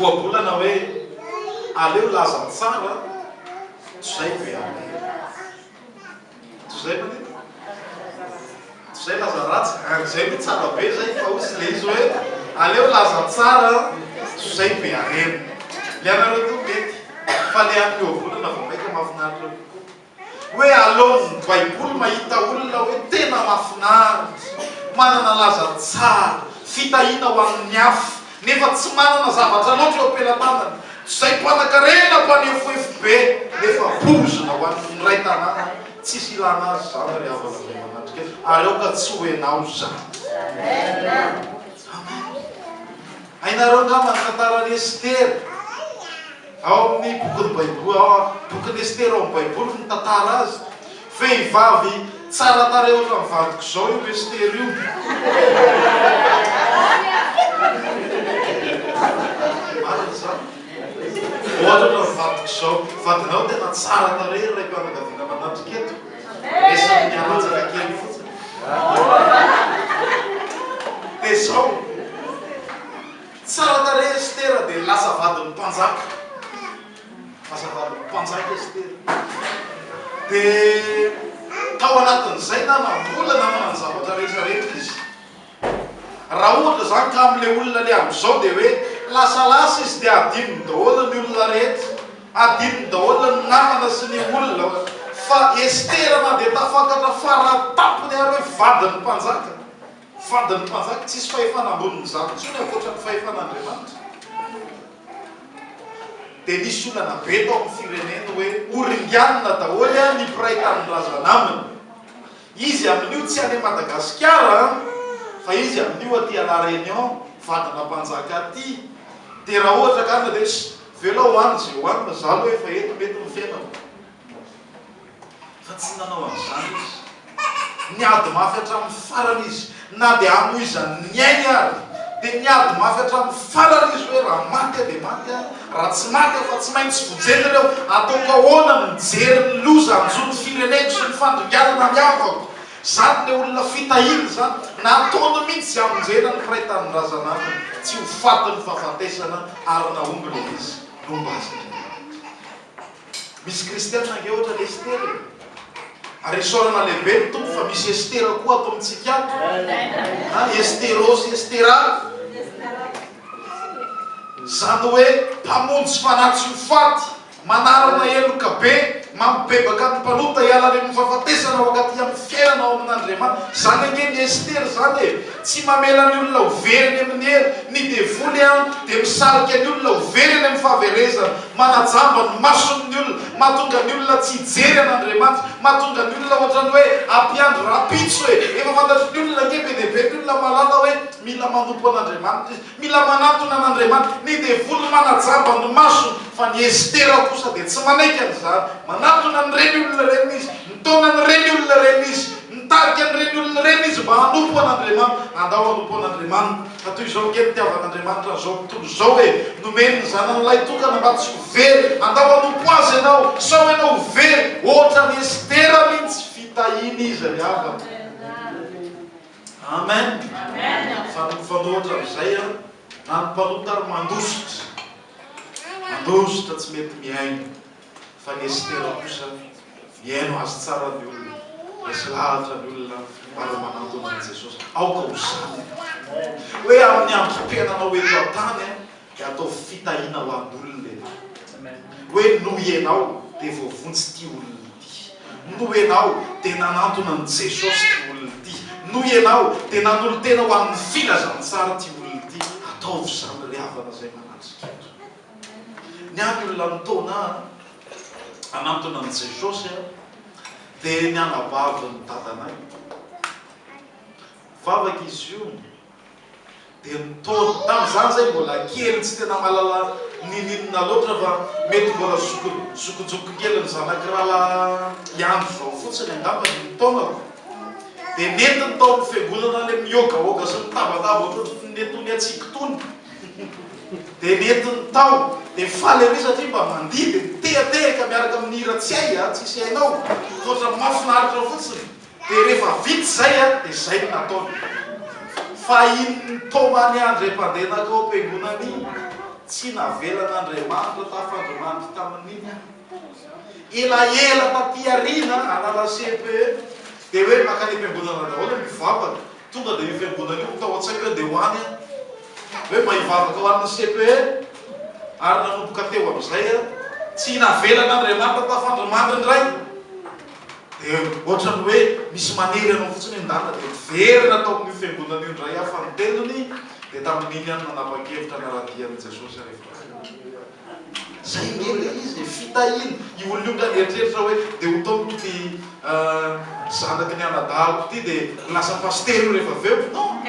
Speaker 1: ohabolana hoe aleo laza tsara toy izay be alahelo. Toy izay manina? Toy izay laza ratsy. Ary izay aloha tsara be izay fa hoy ilay izy hoe aleo laza tsara toy izay be harena. Ilay anareo toa mety fa ilay an'ny ohabolana vao mainka mahafinaritra kokoa. Hoe aleon'ny baiboly mahita olona hoe tena mahafinaritra, manana laza tsara, fitahiana ho an'ny hafa, nefa tsy manana zavatra loatra eo am-pelatanany. Tsy izay mpanakarena mpanefoefo be nefa poizina ho an'ny miray tanàna. Tsisy ilana azy izany ry havana izay manatrika eto, ary aoka tsy ho enao izany. Amen. Hainareo angamba ny tantaran'i Estera. Ao amin'ny bokin'ny Baiboly, ao bokin'i Estera ao amin'ny Baiboly ny mitantara azy. Vehivavy tsara tarehy ohatran'ny vadiko izao io Estera io. Marina izany. Ohatra ohatran'ny vadiko izao. Vadinao tena tsara tarehy ry raim-pianakaviana manatrika eto. Resaky ny halatsaka kely fotsiny. Dia izao. Tsara tarehy Estera dia lasa vadin'ny mpanjaka. Lasa vadin'ny mpanjaka Estera. Dia tao anatin'izay nanam-bola, nanana ny zavatra rehetra rehetra izy. Raha ohatra izany ka amin'ilay olona ilay amin'izao dia hoe lasalasa izy dia adinony daholo ny olona rehetra. Adinony daholo ny namana sy ny olona. Fa Estera na dia tafakatra fara-tampony ary hoe vadin'ny mpanjaka. Vadin'ny mpanjaka, tsisy fahefana ambonin'izany intsony ankoatra ny fahefan'Andriamanitra. Dia nisy olana be tao amin'ny fireneny hoe horinganina daholo ny mpiray tanindrazana aminy. Izy amin'io tsy any Madagasikara fa izy amin'io aty à La Réunion, vadina mpanjaka aty. Dia raha ohatra ka any dia hoe velao ho any ze ho any fa za aloha efa eto mety ny fiainako. Fa tsy nanao an'izany izy. Niady mafy hatramin'ny farany izy, na dia hamoizany ny ainy ary. Dia niady mafy hatramin'ny farany izy hoe raha maty aho dia maty aho, raha tsy maty aho fa tsy maintsy vonjena ireo, ataoko ahoana ny mijery ny loza hanjo ny fireneko sy ny fandringanana ny havako. Izany ilay olona fitahiana izany, nataony mihitsy izay hamonjena ny mpiray tanindrazana aminy tsy ho fatin'ny fahafatesana ary nahomby ilay izy, nomba azy Andriamanitra. Misy kristiana ange ohatra ny Estera e! Ary isaorana lehibe ny Tompo fa misy Estera koa ato amintsika ato. Ha, Estero sy Estera. Izany hoe mpamonjy fanahy tsy ho faty, manarona heloka be, mampibebaka ny mpanota hiala any amin'ny fahafatesana ho ankaty amin'ny fiainana ao amin'Andriamanitra. Izany ange ny Estera izany e! Tsy mamela ny olona ho very any amin'ny hery. Ny devoly an, dia misarika ny olona ho very any amin'ny fahaverezana. Manajamba ny masony ny olona, mahatonga ny olona tsy hijery an'Andriamanitra, mahatonga ny olona ohatran'ny hoe hampiandry rahampitso e! Efa fantatry ny olona ange be dia be ny olona mahalala hoe mila manompo an'Andriamanitra izy, mila manantona an'Andriamanitra. Ny devoly manajamba ny masony, fa ny Estera kosa dia tsy manaiky an'izany. Manantona an'ireny olona ireny izy, mitaona an'ireny olona ireny izy. Nitarika an'ireny olona ireny izy mba hanompo an'Andriamanitra. Andao hanompo an'Andriamanitra. Fa toy izao ange ny nitiavan'Andriamanitra an'izao tontolo izao e! Nomeny ny Zanany lahitokana mba tsy ho very. Andao hanompo Azy ianao, sao ianao ho very. Hoatran'i Estera mihitsy, fitahiana izy ry havana. Amen. Fa ny mifanohitra amin'izay, na ny mpanota ary mandositra. Mandositra tsy mety mihaino. Fa ny Estera kosa mihaino azy tsara ny olona, resy lahatra ny olona ary manantona an'i Jesosy. Aoka ho izany ianao. Hoe amin'ny androm-piainanao eto an-tany dia ataovy fitahiana ho an'olona ianao. Hoe noho ianao dia voavonjy ity olona ity. Noho ianao dia nanantona an'i Jesosy ity olona ity. Noho ianao dia nanolo-tena ho amin'ny filazantsara ity olona ity. Ataovy izany ry havana izay manatrika eto. Ny ahy ny olona nitaona ahy hanantona an'i Jesosy dia ny anabavin'ny dadanay. Nivavaka izy io dia nitaona. Tamin'izany izahay mbola kely tsy tena mahalala ninoninona loatra fa mety mbola zoko zokinjokiko kely ny zanak'i rahalahy Andry izao fotsiny angamba no nitaonako. Dia nentiny tao amin'ny fiangonana ilay mihogahoga sy mitabataba ohatrohatry ny itony hatsiaka itony. Dia nentiny tao, dia faly ery satria mba mandihy dia mitehatehaka miaraka amin'ny hira tsy hay a, tsisy hainao, fa ohatran'ny mahafinaritra fotsiny. Dia rehefa vita izay a, dia izay no nataony. Fa iny nitaoma an'i André mpandeha nankao am-piangonana iny, tsy navelan'Andriamanitra tafandrimandry tamin'iny aho. Elaela taty aoriana, hanala CPE, dia hoe mankany am-piangonana daholo mivavaka. Tonga dia io fiangonana io no tao an-tsaiko hoe ndeha ho any aho. Hoe mba hivavaka ho an'ny CPE. Ary nanomboka teo amin'izay aho, tsy navelan'Andriamanitra tafandrimandry indray. Dia ohatran'ny hoe misy manery anao fotsiny hoe ndana dia miverina tao amin'io fiangonana io indray aho fanintelony, dia tamin'iny aho no nanapa-kevitra hanara-dia an'i Jesosy rehefa avy eo. Zay nge le izy e, fitahina, io olona io nga nieritreritra hoe de ho taomiko ty zanaky ny anadahiko ty de ho lasa pasitera io rehefa avy eo, non,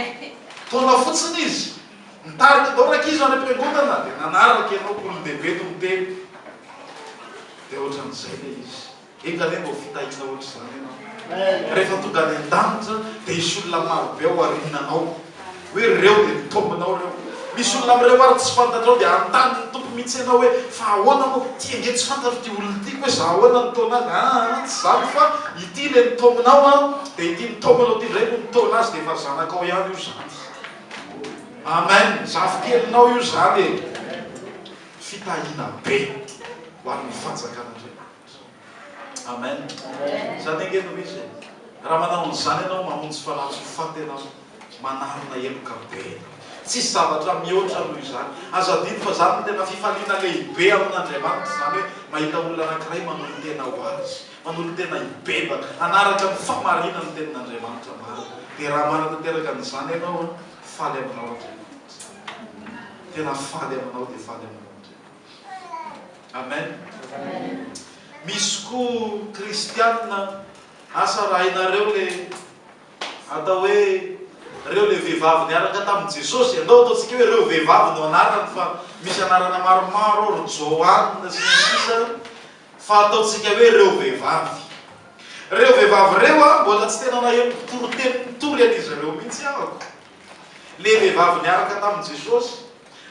Speaker 1: taona fotsiny izy, nitarika, ndao rankizy any am-piangonana, de nanaraka ianao, olon-dehibe no miteny, de ohatran'izay le izy. Enga anie mba ho fitahiana ohatr'izany ianao. Rehefa tonga any an-danitra dia hisy olona marobe ao aoriananao. Hoe ireo dia ny tombonao ireo. Misy olona amin'ireo ary tsy fantatrao dia hanontany ny Tompo mihitsy ianao hoe fa ahoana moa ity ange tsy fantatro ity olona ity koa hoe za ahoana ny taona azy. Aa tsy izany fa ity ilay nitaominao an, dia ity nitaominao ity indray no nitaona azy dia efa zanakao ihany io izany. Amen, zafikelinao io izany e. Fitahiana be ho an'ny fanjakan'Andriamanitra. Amen. Izany ange no izy e. Raha manao an'izany ianao, mamonjy fanahy tsy ho faty ianao, manarona heloka be ianao. Tsisy zavatra mihoatra noho izany. Aza adino fa izany no tena fifaliana lehibe amin'Andriamanitra, izany hoe mahita olona anankiray manolo-tena ho Azy, manolo-tena hibebaka, hanaraka ny fahamarinan'ny Tenin'Andriamanitra marina. Dia raha manatanteraka an'izany ianao, faly aminao Andriamanitra. Tena faly aminao dia faly aminao Andriamanitra. Amen. Misy koa kristianina, asa raha hainareo le atao hoe reo le vehivavy niaraka tamin'i Jesosy, andao ataontsika hoe reo vehivavy no anarany fa misy anarana maromaro ao, ry Joanne sy ny sisa, fa ataontsika hoe reo vehivavy. Reo vehivavy reo an, mbola tsy tena naheno mpitoriteny nitory an'izy ireo mihitsy ahako. Le vehivavy niaraka tamin'i Jesosy,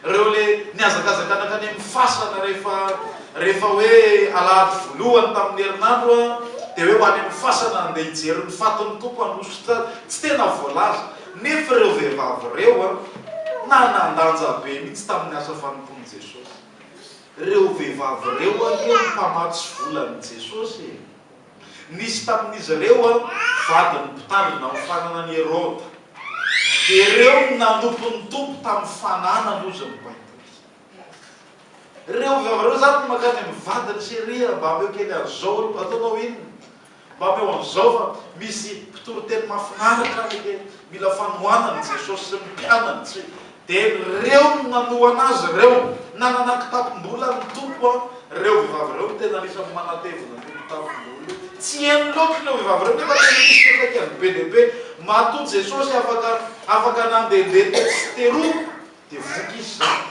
Speaker 1: reo le nihazakazaka nankany amin'ny fasana rehefa rehefa hoe alahady voalohany tamin'ny herinandro an, dia hoe ho any amin'ny fasana handeha hijery ny fatin'ny Tompo hanosotra azy, tsy tena voalaza. Nefa ireo vehivavy ireo an, nanan-danja be mihitsy tamin'ny asa fanompoan'i Jesosy. Ireo vehivavy ireo anie no mpamatsy vola an'i Jesosy e! Nisy tamin'izy ireo vadin'ny mpitandrina ny fananan'i Heroda. Dia ireo no nanompo ny Tompo tamin'ny fananany, hozy ny Baiboly. Ireo vehivavy ireo izany no mankany amin'ny vadiny, Chérie, mba ameo kely an'izao aloha. Ataonao inona? Mba ameo an'izao fa misy mpitoriteny mahafinaritra any anie. Mila fanohanana i Jesosy sy ny mpianany. Tsy Dia ireo no nanohana azy ireo. Nanana kitapom-bola ny Tompo an! Ireo vehivavy ireo no tena anisan'ny manatevina an'io kitapom-bola io. Tsy heno loatra ireo vehivavy ireo nefa tena nisy fiantraikany be dia be. Matoa Jesosy afaka afaka nandehandeha tetsy sy teroa dia voky izy izany.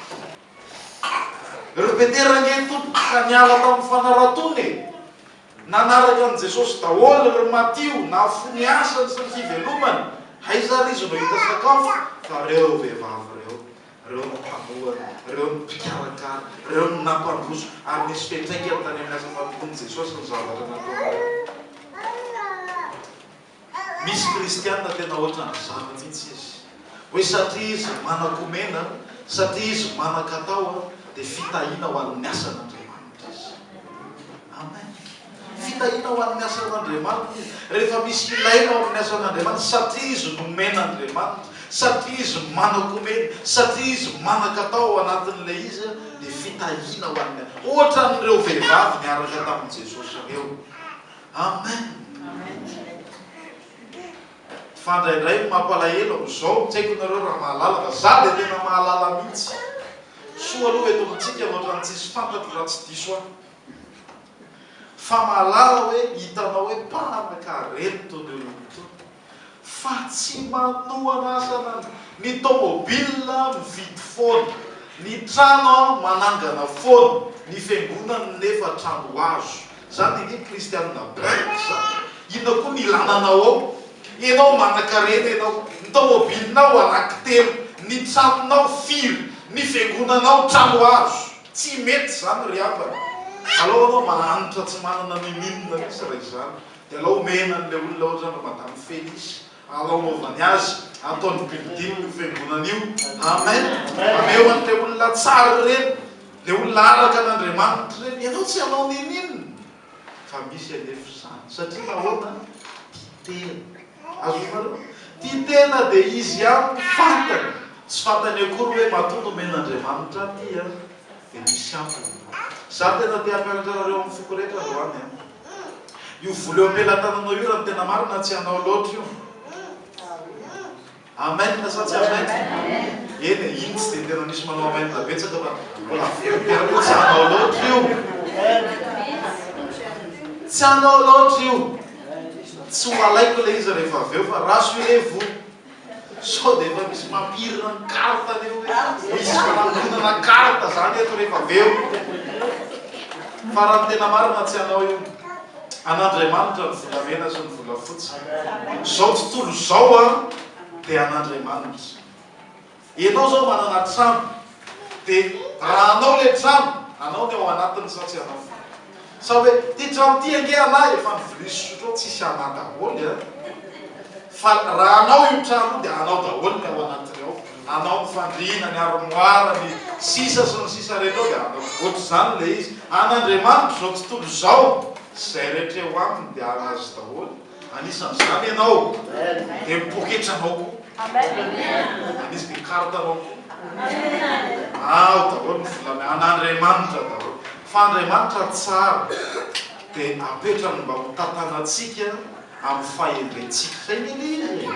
Speaker 1: Ry Petera ange tompoko ka niala tamin'ny fanaratoana e! Nanaraka an'i Jesosy daholo ry Matio nahafoy ny asany sy ny fivelomany, aiza ary izy no hahita sakafo fa reo vehivavy reo, reo no mpanohana, reo no mpikarakara, reo no nampandroso ary nisy fiantraikany tany amin'ny asa fanompoan'i Jesosy ny zavatra nataon'ireo. Misy kristiana tena ohatran'izany mihitsy izy. Hoe satria izy manan-komena, satria izy manan-katao dia fitahiana ho an'ny asan'Andriamanitra izy. Amen. Fitahiana ho an'ny asan'Andriamanitra izy. Rehefa misy ilaina ao amin'ny asan'Andriamanitra, satria izy nomen'Andriamanitra, satria izy manan-komena, satria izy manan-katao ao anatin'ilay izy dia fitahiana ho an'ny Ohatran'ireo vehivavy niaraka tamin'i Jesosy ireo. Amen! Fa indraindray ny mampalahelo amin'izao, tsy haiko nareo raha mahalala fa za dia tena mahalala mihitsy. Soa aloha eto amintsika fa ohatran'ny tsisy fantatro raha tsy diso aho. Fa mahalala hoe hitanao hoe mpanankarena itony olona itony. Fa tsy manohana asa na ny tomobile mividy foana, ny trano manangana foana, ny fiangonany nefa trano hazo. Zany ange kristianina bête zany. Inona koa ny ilana anao ao? Enao manakarena enao, ny tomobilinao anaky telo, ny tranonao firy, ny fiangonanao trano hazo. Tsy mety zany ry havana. Alao anao mahantra tsy manana ninoninona mihitsy raha izany. Dia alao omena an'ilay olona ohatra ry madame Felice, alao anaovany azy, ataony building io fiangonana io, amen, ameo an'ilay olona tsara ireny, ilay olona araka an'Andriamanitra ireny, ianao tsy hanao n'inon'inona, fa misy anefa izany, satria nahoana? Tia tena, azonareo? Tia tena dia izy ihany no fantany, tsy fantany akory hoe matoa nomen'Andriamanitra ahy ity an, dia misy antony. Za tena te hampianatra anareo amin'ny foko rehetra androany an. Io vola eo am-pelatananao io raha ny tena marina tsy anao loatra io. Amen sa tsy amen? Eny e, iny tsy dia tena misy manao amen betsaka fa mbola averiko hoe tsy anao loatra io. Tsy anao loatra io. Tsy ho alaiko ilay izy rehefa avy eo fa rassurez-vous. Sao dia efa misy mampirina ny carte eo hoe misy fanangonana carte zany eto rehefa avy eo. Fa raha ny tena marina tsy anao io. An'Andriamanitra ny volamena sy ny volafotsy. Izao tontolo izao an dia an'Andriamanitra. Enao zao manana trano de raha anao le trano, anao ny ao anatiny sa tsy anao? Sa hoe ty trano ty ange anah efa ny vilia sy sotro ao tsisy anah daholo an! Fa raha anao io trano io de anao daholo ny ao anatiny ao, anao ny fandriana, ny armoire, ny sisa sy ny sisa rehetra ao de anao. Ohatr'izany le izy, an'Andriamanitra izao tontolo izao, izay rehetra eo aminy de anazy daholo. Anisan'izany ianao, dia ny poketranao koa. Anisy ny carte-nao koa. Ao daholo ny volamena, an'Andriamanitra daholo. Fa Andriamanitra tsara, dia apetrany mba ho tantanantsika amin'ny fahendrentsika. Izay anie ilay izy e.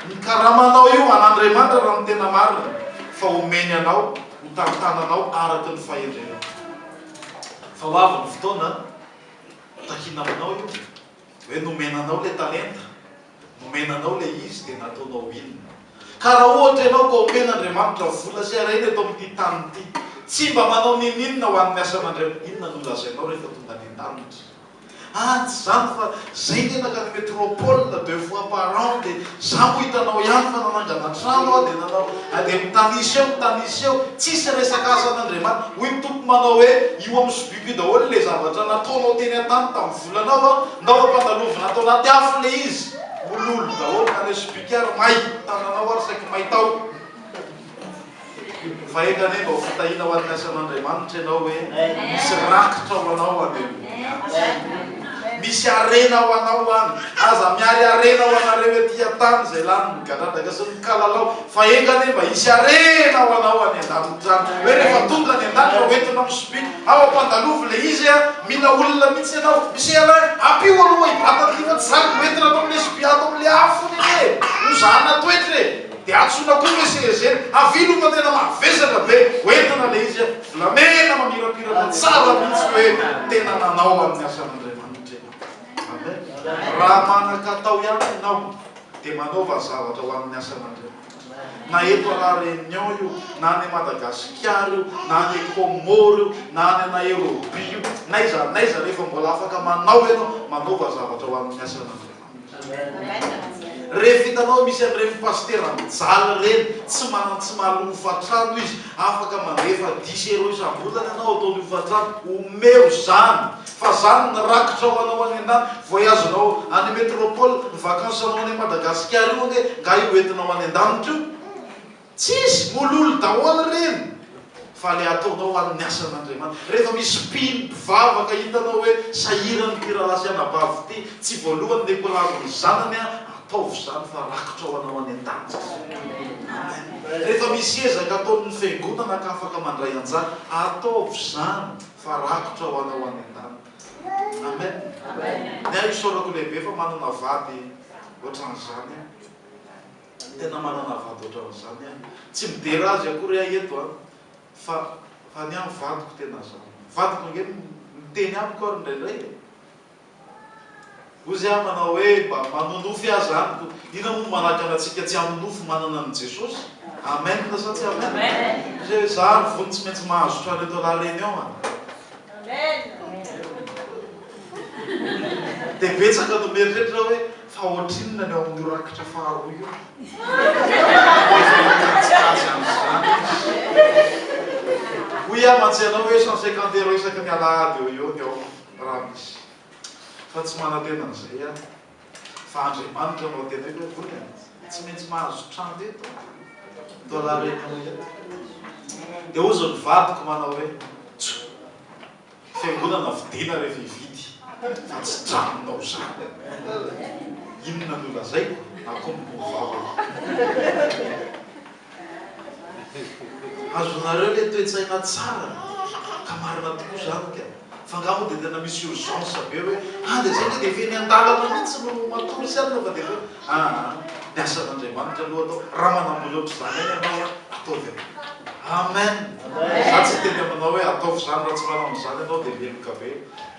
Speaker 1: Ny karamanao io an'Andriamanitra raha ny tena marina, fa omeny anao ho tantananao araka ny fahendrenao. Fa ho avy ny fotoana, takiana aminao io, hoe nomena anao ilay talenta, nomena anao ilay izy dia nataonao inona? Ka raha ohatra ianao ka omen'Andriamanitra vola sy harena eto amin'ity tany ity, tsy mba manao n'inon'inona ho an'ny asan'Andriamanitra, inona no holazainao rehefa tonga any an-danitra? Ah tsy zany fa zay nge nankany metropole deux fois par an de za moa hitanao ihany fa nanangana trano aho de nanao ah de mitanisa eo mitanisa eo tsisy resaka asan'Andriamanitra hoy ny Tompo manao hoe io amin'ny sobika io daholo le zavatra nataonao teny an-tany tamin'ny volanao an ndao ampandalovina ato anaty afo le izy mololo daholo na le sobika ary may tananao ary saiky may tao. Fa enga anie mba ho fitahiana ho an'ny asan'Andriamanitra ianao hoe misy rakitra ho anao any ambony any. Misy harena ho anao any. Aza mihary harena ho anareo ety an-tany izay lanin'ny gadradraka sy ny kalalao, fa enga anie mba hisy harena ho anao any an-danitra any. Hoe rehefa tonga any an-danitra ho entina amin'ny sobika, ao ampandalovy ilay izy a, mila olona mihitsy ianao. Misy Alain, ampio aloha i Bata ity fa tsy zany no entina ato amin'ilay sobika ato amin'ilay afo iny anie e. Hozahana toetra e. Dia antsoina koa hoe CEG, avia aloha fa tena mavesatra be, hoentina ilay izy, volamena mamirapiratra tsara mihitsy hoe tena nanao amin'ny asan'Andriamanitra ianao. Amen. Raha manan-katao ihany ianao dia manaova zavatra ho an'ny asan'Andriamanitra. Na eto à La Réunion io, na any Madagasikara io, na any Comores io, na any Nairobi io, n'aiza n'aiza rehefa mbola afaka manao ianao, manaova zavatra ho an'ny asan'Andriamanitra. Rehefa hitanao misy an'ireny pasitera mijaly ireny, tsy manan tsy mahaloa hofantrano izy, afaka mandefa dix euros isam-bolana ianao ataony hofantrano, omeo izany fa zany ny rakitra ho anao any an-danitra, voyage-nao any métropole, ny vacances-nao any Madagasikara io ange nga io entinao any an-danitra io? Tsisy, mololo daholo ireny fa le ataonao ho an'ny asan'Andriamanitra. Rehefa misy mpino mpivavaka hitanao hoe sahirana ity rahalahy sy anabavy ity, tsy voalohany ny ekolazy ny zanany an, ataovy izany fa rakotra ho anao any an-danitra izany. Amen. Rehefa misy ezaka ataon'ny fiangonana ka afaka mandray anjara, ataovy izany fa rakotra ho anao any an-danitra. Amen. Ny ahy isaorako lehibe fa manana vady ohatran'izany aho. Tena manana vady ohatran'izany aho. Tsy midera azy akory aho eto an, fa fa ny ahy ny vadiko tena zany. Vadiko ange miteny amiko ary indraindray e. Hozy aho manao hoe mba manonofy aho zany ko. Inona moa no manakana antsika tsy hanonofy manana an'i Jesosy? Amen sa tsy amen? Hozy aho hoe za ry vony tsy maintsy mahazo trano eto La Réunion an. Dia betsaka no mieritreritra hoe fa ohatrinona ny ao amin'io rakitra faharoa io? Moa efa nikajikajy an'izany izy. Hoy aho mantsy anao hoe 150 euros isaky ny alahady eo eo ny ao raha misy. Fa tsy manantena an'izay aho. Fa Andriamanitra no antenaiko hoe vony a! Tsy maintsy mahazo trano eto aho. Eto La Réunion eto. Dia hozy ny vadiko manao hoe, Tjo! Fiangonana vidiana rehefa hividy fa tsy tranonao zany. Inona no lazaiko? Akomboko ny vavako. Azonareo le toe-tsaina tsara ka marina tokoa zany ka. Fa nga moa dia tena misy urgence be hoe ah dia zay nge dia efa eny an-dalana mihitsy no matory sy alina fa dia efa aa ny asan'Andriamanitra aloha atao raha manambola ohatr'izany ihany ianao a ataovy e. Amen. Za tsy hiteny aminao hoe ataovy izany raha tsy manao an'izany ianao dia meloka be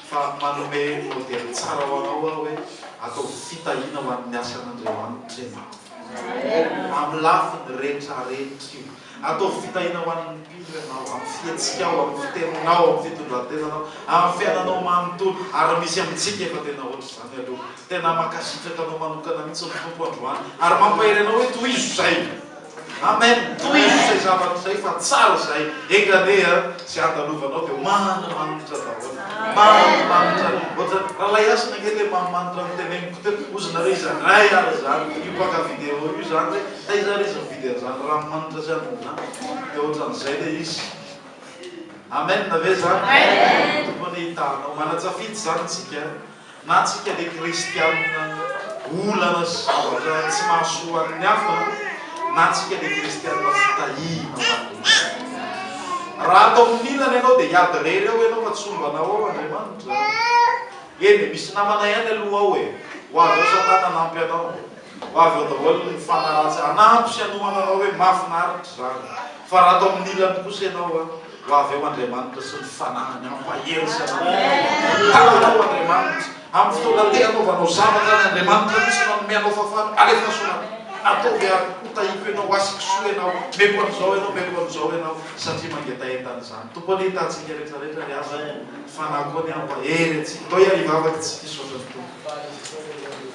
Speaker 1: fa manome modely tsara ho anao aho hoe ataovy fitahiana ho an'ny asan'Andriamanitra ianao. Amin'ny lafiny retraretra io. Ataovy fitahiana ho an'ny mpino ianao, amin'ny fihetsikao, amin'ny fiteninao, amin'ny fitondran-tenanao, amin'ny fiainanao manontolo. Ary misy amintsika efa tena ohatr'izany aloha. Tena mankasitraka anao manokana mihitsy ny Tompo androany. Ary mampahery anao hoe tohizo izay. Amen! Tohizo izay zavatra izay fa tsara izay. Enga anie a, izay andalovanao dia ho manimanitra daholo. Manimanitra. Ohatra, Ralay Hasina ange ilay manimanitra noteneniko teo. Hozy nareo iza indray ary izany io mpaka vidéo io izany hoe taiza ary izy nividy an'izany ranomanitra sy anona izany. Dia ohatran'izay ilay izy. Amen ve izany? Tompo anie hitaha anao. Manan-tsafidy izany isika. Na tsika le kristianina olana sy zavatra tsy mahasoa an'ny hafa na tsika le kristianina fitahiana ho an'ny hafa. Raha ato amin'ny ilany ianao dia hiady irery ao ianao fa tsy homba anao ao Andriamanitra. Eny e, misy namana ihany aloha ao e. Ho avy ao satana hanampy anao. Ho avy ao daholo ny fanahy ratsy hanampy sy hanohana anao hoe mahafinaritra izany. Fa raha ato amin'ny ilany kosa ianao an. Ho avy eo Andriamanitra sy ny Fanahiny hampahery sy hanome tanana ao Andriamanitra. Amin'ny fotoana te hanaovanao zavatra any Andriamanitra mihitsy no hanome anao fahafahana. Alefaso ary. Ataovy ary. Hotahiko ianao, hasiko soa ianao, meko an'izao ianao, meko an'izao ianao, satria mangetaheta an'izany. Tompo anie hitahantsika rehetra rehetra ry havana. Fanahy koa anie hampahery antsika. Ndao hiary hivavaka isika hisaotra ny Tompo.